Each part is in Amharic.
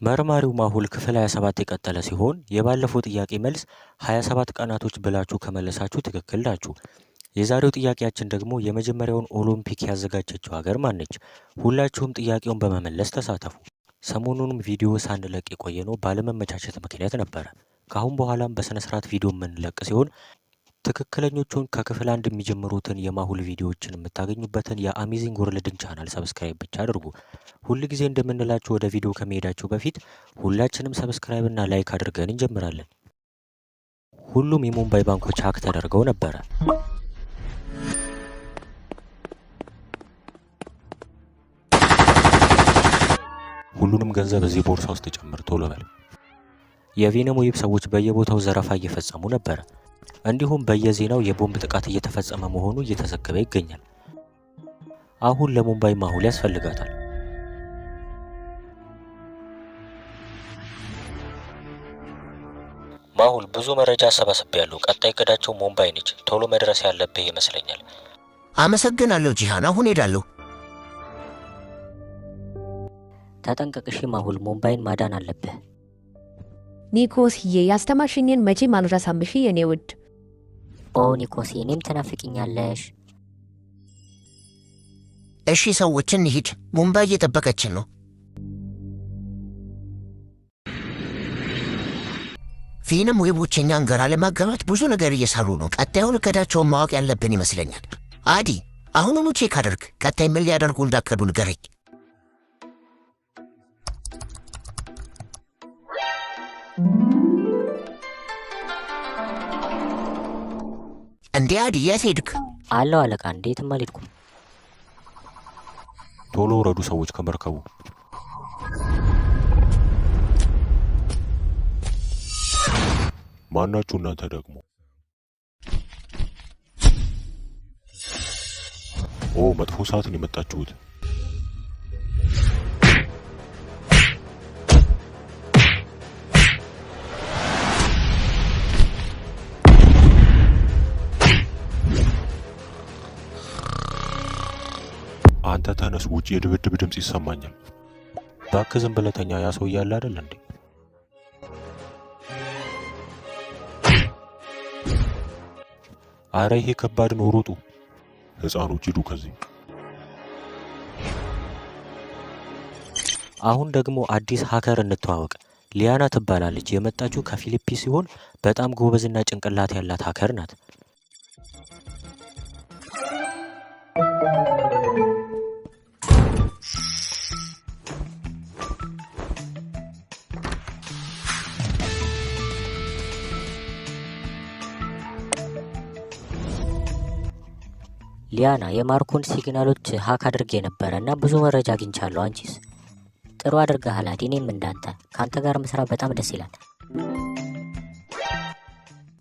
መርማሪው ማሁል ክፍል 27 የቀጠለ ሲሆን የባለፈው ጥያቄ መልስ 27 ቀናቶች ብላችሁ ከመለሳችሁ ትክክል ናችሁ። የዛሬው ጥያቄያችን ደግሞ የመጀመሪያውን ኦሎምፒክ ያዘጋጀችው ሀገር ማነች? ሁላችሁም ጥያቄውን በመመለስ ተሳተፉ። ሰሞኑንም ቪዲዮ ሳንለቅ የቆየነው ባለመመቻቸት ምክንያት ነበረ። ከአሁን በኋላም በስነ ስርዓት ቪዲዮ የምንለቅ ሲሆን ትክክለኞቹን ከክፍል አንድ የሚጀምሩትን የማሁል ቪዲዮዎችን የምታገኙበትን የ Amazing World ን channel subscribe ብቻ አድርጉ። ሁል ጊዜ እንደምንላችሁ ወደ ቪዲዮ ከመሄዳችሁ በፊት ሁላችንም subscribe እና like አድርገን እንጀምራለን። ሁሉም የሙምባይ ባንኮች hack ተደርገው ነበረ። ሁሉንም ገንዘብ እዚህ ቦርሳ ውስጥ ጨምር፣ ቶሎ በል። የቬነም ዌብ ሰዎች በየቦታው ዘረፋ እየፈጸሙ ነበረ። እንዲሁም በየዜናው የቦምብ ጥቃት እየተፈጸመ መሆኑ እየተዘገበ ይገኛል። አሁን ለሙምባይ ማሁል ያስፈልጋታል። ማሁል ብዙ መረጃ አሰባስቤያለሁ። ቀጣይ እቅዳቸው ሙምባይ ነች። ቶሎ መድረስ ያለብህ ይመስለኛል። አመሰግናለሁ ጂሃን፣ አሁን ሄዳለሁ። ተጠንቀቅ እሺ ማሁል፣ ሙምባይን ማዳን አለብህ። ኒኮስዬ ያስተማርሽኝን መቼም አልረሳም። እሺ የኔ ውድ። ኦ ኒኮስ፣ እኔም ትናፍቅኛለሽ። እሺ ሰዎች እንሂድ፣ ሙምባይ እየጠበቀችን ነው። ፊንም ዌቦች እኛን ግራ ለማጋባት ብዙ ነገር እየሰሩ ነው። ቀጣዩን እቅዳቸውን ማወቅ ያለብን ይመስለኛል። አዲ አሁኑኑ check አድርግ። ቀጣይ ምን ሊያደርጉ እንዳቀዱ ንገረኝ። እንዴ አዲ የት ሄድክ? አለው አለቃ፣ እንዴትም አልሄድኩም። ቶሎ ውረዱ ሰዎች ከመርከቡ። ማናችሁ እናንተ ደግሞ? ኦ መጥፎ ሰዓት ነው የመጣችሁት። አንተ ተነስ፣ ውጪ የድብድብ ድምጽ ይሰማኛል። እባክህ ዝም ብለህ ተኛ። ያ ሰው እያለ አይደል እንዴ? አረ ይሄ ከባድ ነው፣ ሩጡ። ሕፃኖች ሂዱ ከዚህ። አሁን ደግሞ አዲስ hacker እንተዋወቅ። ሊያና ትባላለች። የመጣችው ከፊሊፒንስ ሲሆን በጣም ጎበዝና ጭንቅላት ያላት hacker ናት። ሊያና፣ የማርኮን signal ኦች hack አድርጌ ነበረ እና ብዙ መረጃ አግኝቻለሁ። አንቺስ? ጥሩ አድርገሃል አዲ። እኔም እንዳንተ ከአንተ ጋር መስራት በጣም ደስ ይላል።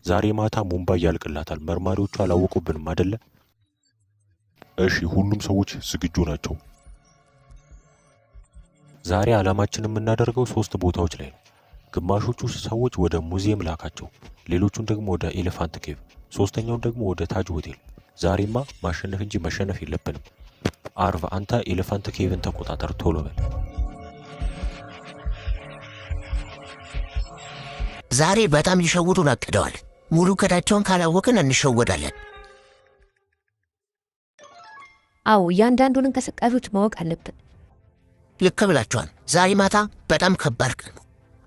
ዛሬ ማታ ሙምባይ ያልቅላታል። መርማሪዎቹ አላወቁብንም አደለ? እሺ፣ ሁሉም ሰዎች ዝግጁ ናቸው። ዛሬ ዓላማችን የምናደርገው ሶስት ቦታዎች ላይ ነው። ግማሾቹ ሰዎች ወደ ሙዚየም ላካቸው፣ ሌሎቹን ደግሞ ወደ ኤሌፋንት ኬቭ፣ ሶስተኛውን ደግሞ ወደ ታጅ ሆቴል። ዛሬማ ማሸነፍ እንጂ መሸነፍ የለብንም። አርቭ፣ አንተ ኤሌፋንት ኬቭን ተቆጣጠር፣ ቶሎ በል። ዛሬ በጣም ሊሸውዱን አቅደዋል። ሙሉ እቅዳቸውን ካላወቅን እንሸወዳለን። አዎ እያንዳንዱን እንቅስቃሴዎች ማወቅ አለብን። ልክ ብላችኋል። ዛሬ ማታ በጣም ከባድ ቀን ነው።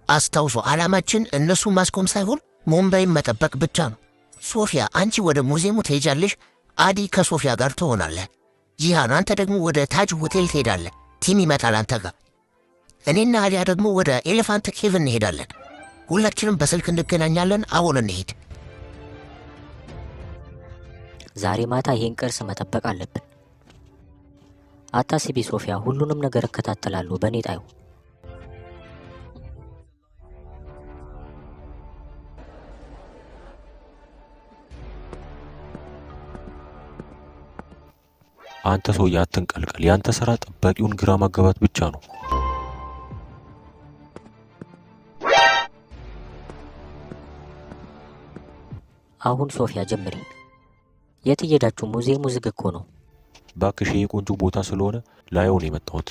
አስታውሶ ዓላማችን እነሱን ማስቆም ሳይሆን ሙምባይን መጠበቅ ብቻ ነው። ሶፊያ አንቺ ወደ ሙዚየሙ ትሄጃለሽ። አዲ ከሶፊያ ጋር ትሆናለህ። ጂሃን አንተ ደግሞ ወደ ታጅ ሆቴል ትሄዳለህ። ቲም ይመጣል አንተ ጋር። እኔና አሊያ ደግሞ ወደ ኤሌፋንት ኬቭ እንሄዳለን። ሁላችንም በስልክ እንገናኛለን። አሁን እንሄድ። ዛሬ ማታ ይህን ቅርስ መጠበቅ አለብን። አታስቢ ሶፊያ፣ ሁሉንም ነገር እከታተላለሁ። በእኔ ጣዩ። አንተ ሰውዬ አትንቀልቀል። ያንተ ስራ ጠባቂውን ግራ ማጋባት ብቻ ነው። አሁን ሶፊያ ጀምሪ። የት እየሄዳችሁ? ሙዚየሙ ዝግ እኮ ነው። ባክሽ ይሄ ቆንጆ ቦታ ስለሆነ ላየው ነው የመጣሁት።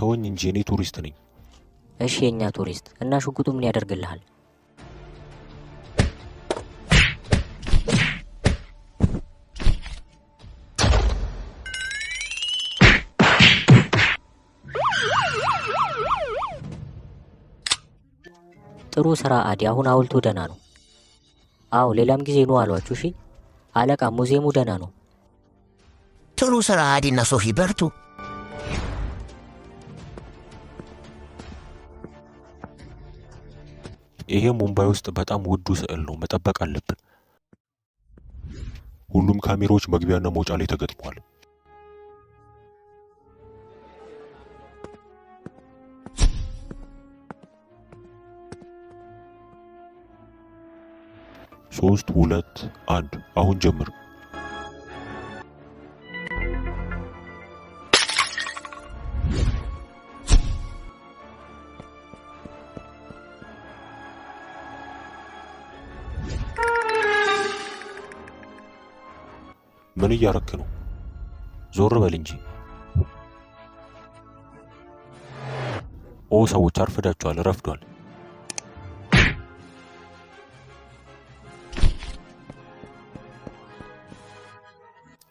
ተወኝ እንጂ እኔ ቱሪስት ነኝ። እሺ የእኛ ቱሪስት እና ሽጉጡ ምን ያደርግልሃል? ጥሩ ስራ አዲ። አሁን ሐውልቱ ደህና ነው። አዎ ሌላም ጊዜ ኑ አሏችሁ። እሺ አለቃ፣ ሙዚየሙ ደህና ነው። ጥሩ ስራ አዲና ሶፊ፣ በርቱ። ይሄ ሙምባይ ውስጥ በጣም ውዱ ስዕል ነው። መጠበቅ አለብን። ሁሉም ካሜራዎች መግቢያና መውጫ ላይ ተገጥመዋል። ሶስት፣ ሁለት፣ አንድ። አሁን ጀምር። ምን እያረክ ነው? ዞር በል እንጂ። ኦ ሰዎች አርፍዳችኋል፣ ረፍዷል።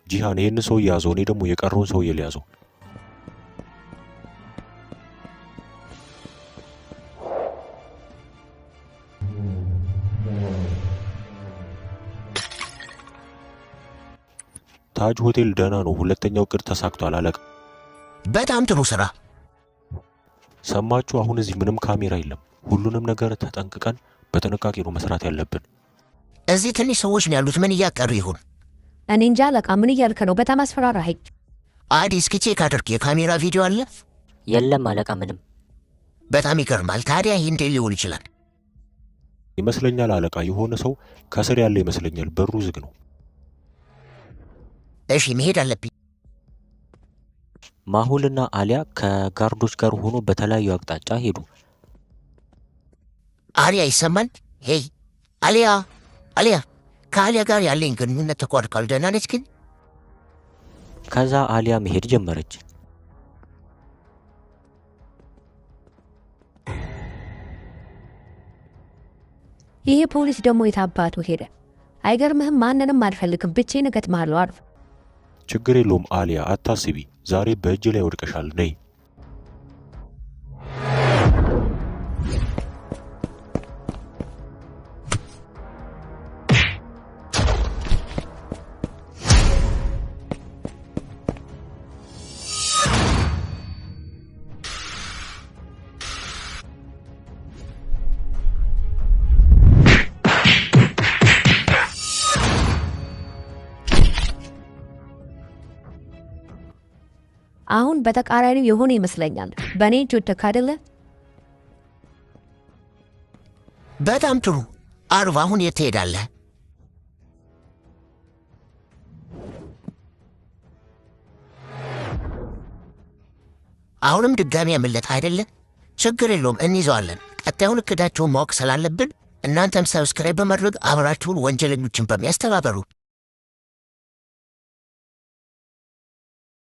ጂሃን ይህንን ሰውዬ ያዘው፣ እኔ ደግሞ የቀረውን ሰውዬ ልያዘው። ታጅ ሆቴል ደህና ነው። ሁለተኛው እቅድ ተሳክቷል አለቃ። በጣም ጥሩ ስራ። ሰማችሁ? አሁን እዚህ ምንም ካሜራ የለም። ሁሉንም ነገር ተጠንቅቀን በጥንቃቄ ነው መስራት ያለብን። እዚህ ትንሽ ሰዎች ነው ያሉት። ምን እያቀዱ ይሆን? እኔ እንጃ አለቃ፣ ምን እያልክ ነው? በጣም አስፈራራኸኝ። አዲ እስኪ check አድርግ፣ የካሜራ ቪዲዮ አለ? የለም አለቃ፣ ምንም። በጣም ይገርማል። ታዲያ ይህ እንዴት ሊሆን ይችላል? ይመስለኛል አለቃ፣ የሆነ ሰው ከስር ያለ ይመስለኛል። በሩ ዝግ ነው። እሺ መሄድ አለብኝ። ማሁልና አሊያ ከጋርዶች ጋር ሆኖ በተለያዩ አቅጣጫ ሄዱ። አሊያ ይሰማል? Hey አሊያ፣ አሊያ። ከአሊያ ጋር ያለኝ ግንኙነት ተቋርጧል። ደህና ነች ግን? ከዛ አሊያ መሄድ ጀመረች። ይሄ ፖሊስ ደግሞ የታባቱ ሄደ? አይገርምህም? ማንንም አልፈልግም፣ ብቻዬን እገጥምሃለሁ። አርፍ። ችግር የለውም አሊያ፣ አታስቢ። ዛሬ በእጅ ላይ ወድቀሻል። ነይ። አሁን በተቃራኒው የሆነ ይመስለኛል። በእኔ እጅ ወደክ አይደለ? በጣም ጥሩ አርብ። አሁን የት ትሄዳለህ? አሁንም ድጋሚ ያመለጠ አይደለ? ችግር የለውም እንይዘዋለን። ቀጣዩን እቅዳቸውን ማወቅ ስላለብን እናንተም subscribe በማድረግ አብራችሁን ወንጀለኞችን በሚያስተባበሩ